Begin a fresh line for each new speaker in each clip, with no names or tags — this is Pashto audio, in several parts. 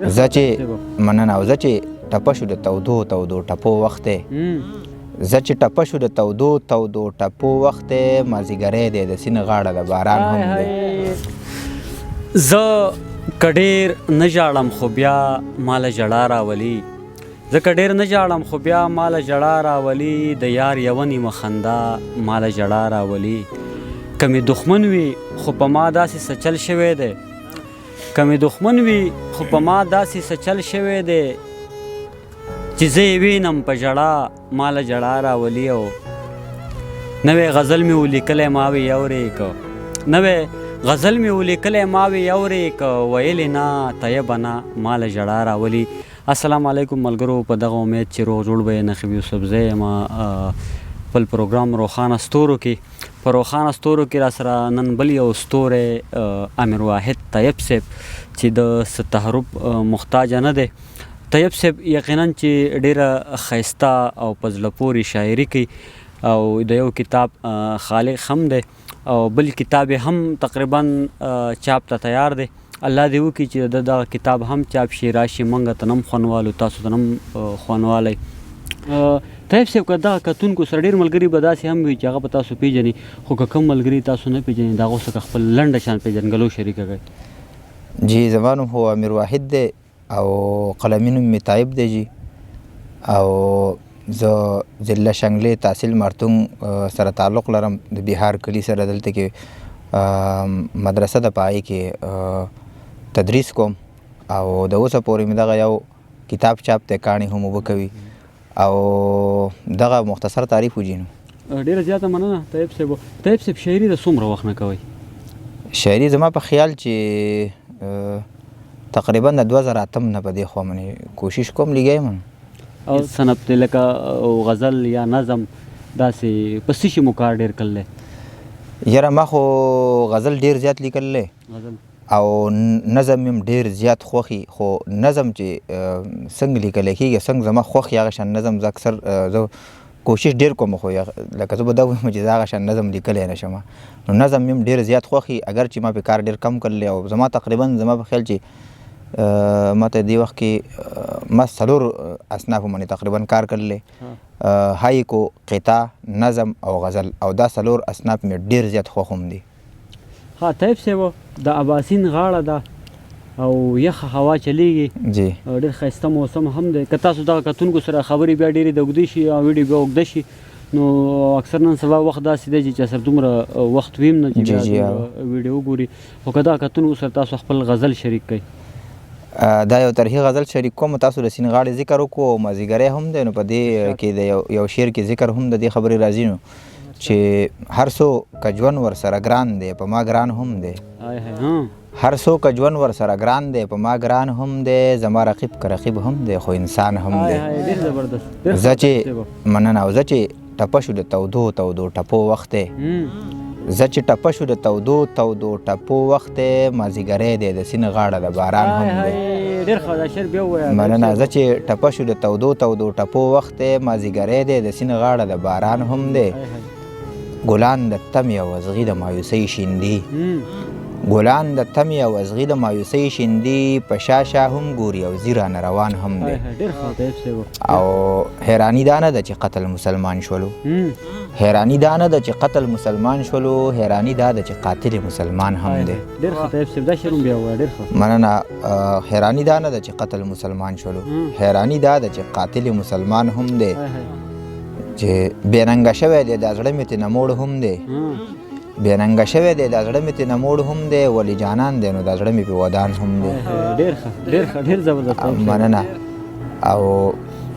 زه چې مننه او زه چې ټپه شو د تودو تودو ټپو وخت دی، زه چې ټپه شو د تودو تودو ټپو وخت دی، مازیګری دی، د سیند غاړه د باران هم دی.
زه که ډېر نه ژاړم خو بیا ماله ژړا راولي، زه که ډېر نه ژاړم خو بیا ماله ژړا راولي، د یار یوه نیمه خندا ماله ژړا راولي. که مې دښمن وي خو په ما داسې څه چل شوی دی، که مې دښمن وي خو په ما داسې څه چل شوی دی چې زه یې وینم په ژړا ماله ژړا راولي. او نوی غزل مې ولیکلی ما وی اورې که، نوی غزل مې ولیکلی ما وی اورې که، ویلې نه طیبه نه ماله ژړا راولي. السلام علیکم ملګرو، په دغه امید چې روغ جوړ به یې. نقیب یوسفزی یم، خپل پروګرام روښانه ستورو کې. په روښانه ستورو کې را سره نن بل یو ستوری امیر واحد طیب صاحب چې د څه تحرف محتاج نه دی. طیب صاحب یقینا چې ډیره ښایسته او په زړه پورې شاعري کوي او د یو کتاب خالق هم دی او بل کتاب یې هم تقریبا چاپ ته تیار دی. الله دې وکړي چې د دغه کتاب هم چاپ شي، راشي، مونږ ته نم خوندوالو، تاسو ته نم خوندوالی. طیب صاحب، که دغه کتونکو سره ډېر ملګري به داسې هم وي چې هغه به تاسو پېژني، خو که کوم ملګري تاسو نه پېژني د هغو څخه خپل لنډه شان پېژندګلو شریکه کړئ.
جی، زما نوم خو امیر واحد دی او قلمي نوم مې طیب دی جی، او زه ضلع شنګلې تحصیل مارتونګ سره تعلق لرم، د بهار کلي سره. دلته کې مدرسه د پای کې تدریس کوم او د اوسه پورې مې دغه یو کتاب چاپ دی، کاڼي هم اوبه کوي، او دغه مختصر تعریف و جینو.
ډېره زیاته مننه طیب صاحب. طیب صاحب، شاعري د څومره وخت نه کوئ؟
شاعري زما په خیال چې تقریبا د 2008 نه په دې خوا باندې کوشش کوم، لګیا یم.
او صنف دی لکه غزل یا نظم، داسې په څه شي مو کار ډېر کړی دی؟
یاره ما خو غزل ډېر زیات لیکلی
غزل
او نظم مې ډېر زیات خوښي، خو نظم چې څنګه لیکل کېږي، څنګه زما خوښ هغه شان نظم زه اکثر زه کوشش ډېر کوم، خو لکه زه به دا ووایم چې زه هغه شان نظم لیکلی نه شم. نو نظم مې ډېر زیات خوښي، اګر چې ما پې کار ډېر کم کړی. او زما تقریبا زما په خیال چې ما ته دې وخت کې ما څلور اصنافو باندې تقریبا کار کړی، هایکو، قطعه، نظم او غزل، او دا څلور اصناف مې ډېر زیات خوښ هم دي.
ها طیب صاحب، د اباسین غاړه ده او یخه هوا چلیږي
جی،
ډېر ښایسته موسم هم دی. که تاسو دغه کتونکو سره خبرې بیا ډېرې د اوږدې شي او ویډیو بیا اوږده شي، نو اکثر نن سبا وخت داسې دی چې سره دومره وخت ویم نه چې بیا ویډیو وګوري، خو که دغه کتونکو سره تاسو خپل غزل شریک کړئ.
دا یو ترهي غزل شریک کوم. تاسو د سین غاړې ذکر وکړو او مازیګری هم دی، نو په دې کې د یو شعر کې ذکر هم د دې خبرې راځي نو چې هر څو که ژوند ورسره ګران دی په ما ګران هم دی، هر څو که ژوند ورسره ګران دی په ما ګران هم دی، زما رقیب که رقیب هم دی خو انسان هم دی. زه چې مننه، او زه چې ټپه شو د تودو تودو ټپو وخت دی، زه چې ټپه شو د تودو تودو ټپو وخت دی، مازیګری دی، د سیند غاړه د باران هم دی. مننه. زه چې ټپه شو د تودو تودو ټپو وخت دی، مازیګری دی، د سیند غاړه د باران هم دی. ګلان د تمې او ازغي د مایوسۍ شیندي، ګلان د تمې او ازغي د مایوسۍ شیندي، په شا شا هم ګوري او ځي رانه روان هم دی. او حیراني دا نه ده چې قتل مسلمان شولو، حیراني دا نه ده چې قتل مسلمان شولو، حیراني دا ده چې قاتل مسلمان هم دی. مننه. حیراني دا نه ده چې قتل مسلمان شولو، حیراني دا ده چې قاتل مسلمان هم دی، چې بې رنګه شوی دی دا زړه مې ترې نه موړ هم دی، بې رنګه شوی دی دا زړه مې ترې نه موړ هم دی، ولې جانان دی نو دا زړه مې پې ودان هم دی.
ډېر ښه، ډېر ښه، ډېر زبردست.
مننه. او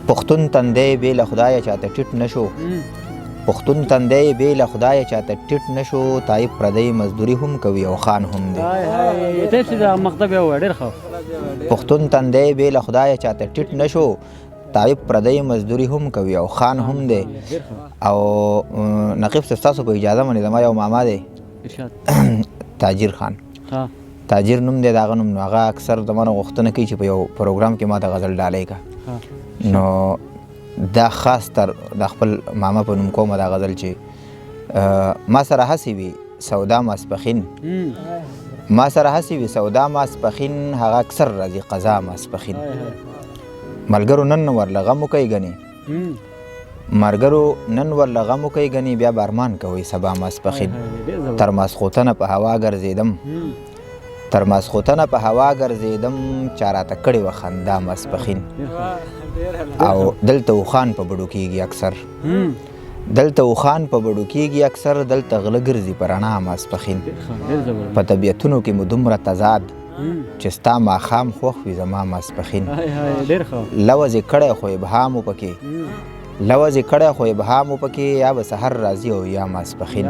پښتون تندی بې له خدایه چاته ټیټ نه شو، پښتون تندی بې له خدایه چاته ټیټ نه شو، تایب پردی مزدوري هم کوي او خان هم دی. پښتون تندی بې له خدایه چاته ټیټ نه شو، تایب پردی مزدوري هم کوي او خان هم دی. او نقیب صاحب، ستاسو په اجازه باندې زما یو ماما دی تاجر خان، تاجر نوم دی د هغه نوم، نو هغه اکثر زما نه غوښتنه کوي چې په یو پروګرام کې ما د غزل ډالۍ کړه، نو دا خاص تر د خپل ماما په نوم کومه دا غزل چې ما سره هسې وي سودا ماسپخین، ما سره هسې وي سودا ماسپښین، هغه اکثر راځي قضا ماسپښین. ملګرو نن ورله غم وکئ ګنې، ملګرو نن ورله غم وکئ ګنې، بیا به ارمان کوئ سبا ماسپښین. تر ماسخوتنه په هوا ګرځېدم، تر ماسخوتنه په هوا ګرځېدم، چا راته کړې وه خندا ماسپښین. او دلته اوښان په بډو کېږي اکثر، دلته اوښان په بډو کېږي اکثر، دلته غله ګرځي په رڼا ماسپښین. په طبیعتونو کې مو دومره تضاد چې ستا ماښام خوښ وي زما ماسپښین. لوظ یې کړی خو ابهام و پکې، لوظ یې کړی خو ابهام و پکې، یا به سحر راځي او یا ماسپښین.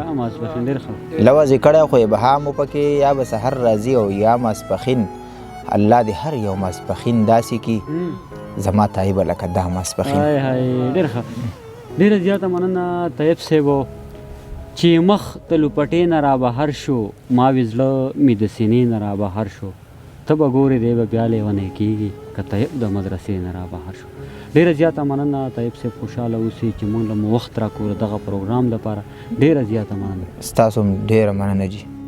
لوظ یې کړی خو ابهام و پکې، یا به سحر راځي او یا ماسپښین. الله دې هر یو ماسپښین داسې کړي زما طیبه لکه دا ماسپښین.
ډېر ښه، ډېره زیاته مننه طیب صاحب. چې مخ د لوپټې نه را بهر شو، ما وې زړه مې د سینې نه را بهر شو، ته به ګورې دی به بیا لیونی کېږي که طیب د مدرسې نه را بهر شو. ډېره زیاته مننه طیب صاحب، خوشحاله اوسئ چې موږ له مو وخت راکړو دغه پروګرام لپاره. ډېره زیاته مننه.
ستاسو هم ډېره مننه جي.